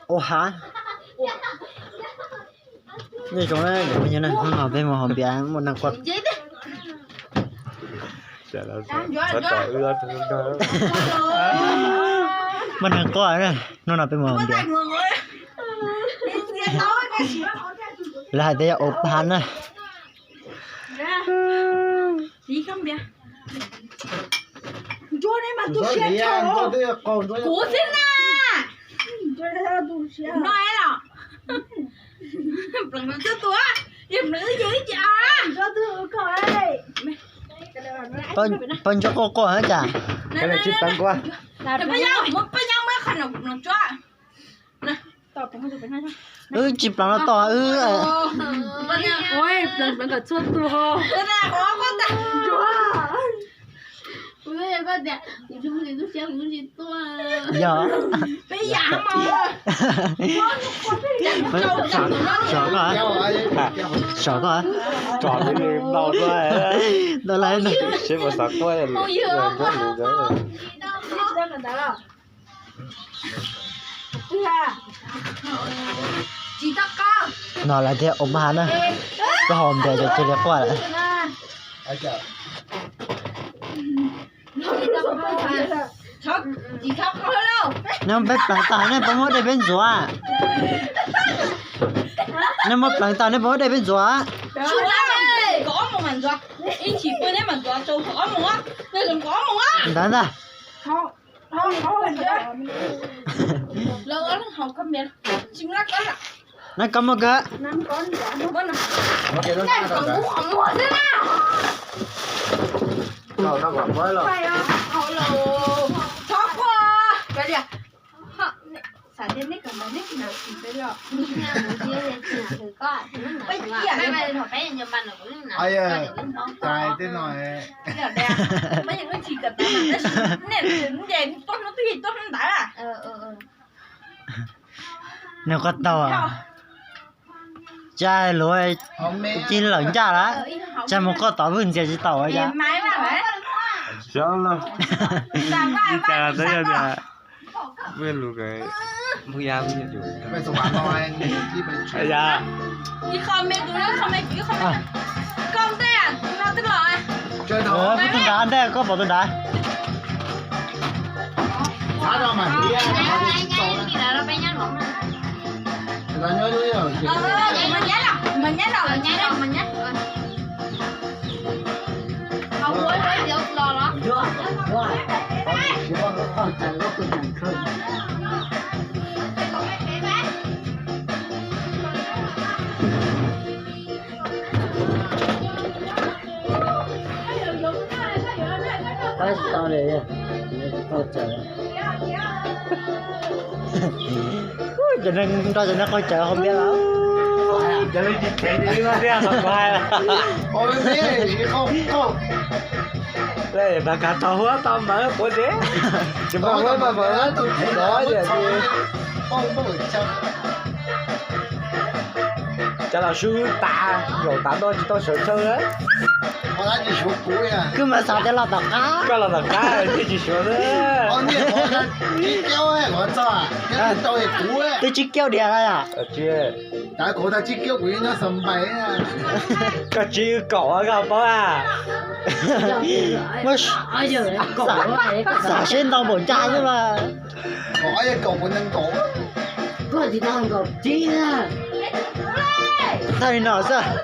Ua hav. Nyob zoo na, hnub no peb mus haus npias muaj neeg quaj. Muaj neeg quaj na, hnub no peb mus haus npias. Lawv hais tias yog ua hav na. Kuv xwb na. No es los. Pleev no txog tus, yog pleev wb ces wb ces a. Pab nco quaj quaj cas. Pab Yau, muab Pab Yau muab qhov no pleev tsuab. Wb tsis pleev no tod wb. Pleev kom txhua tus. Yog. Peb yam mas. Sov koj, sov koj. Ntau lawm. Seb puas xav quaj. No lawv thiaj ua pab hav na. Koj haus npias ces cia li quaj lawm. Nej peb pleev tag nej puas muab dej peb ntxuav? Nej muab pleev tag nej puas muab dej peb ntxuav? Ntawd ntag. Nab koj muaj kawg. Nws quaj tau. Cas luag cig lawm ncaj lawm, cas mus quaj tom vwj ntxias tsis tau cas. Pub tus nrad ntej, koj pom tus nrad. Cov neeg nrog cov neeg qaug cawv hauv npias lawm. Cov neeg tsis them li no thiab, qhov kuv hais. Lawv kav tau huab tau mawv quav ntsej, tsis muaj huab muaj mawv tus thev no tias. Cov los sub tas, zaum tas no tsis tau sawv chaw. Kuv mas xav tias los tom qab. Koj los tom qab thiaj tsis suav. Twb tsib kiaub diam yom. Koj tsib kaum koj paub a. Xav seb ntau npaum cas xwb mas. Thaj li no xwb.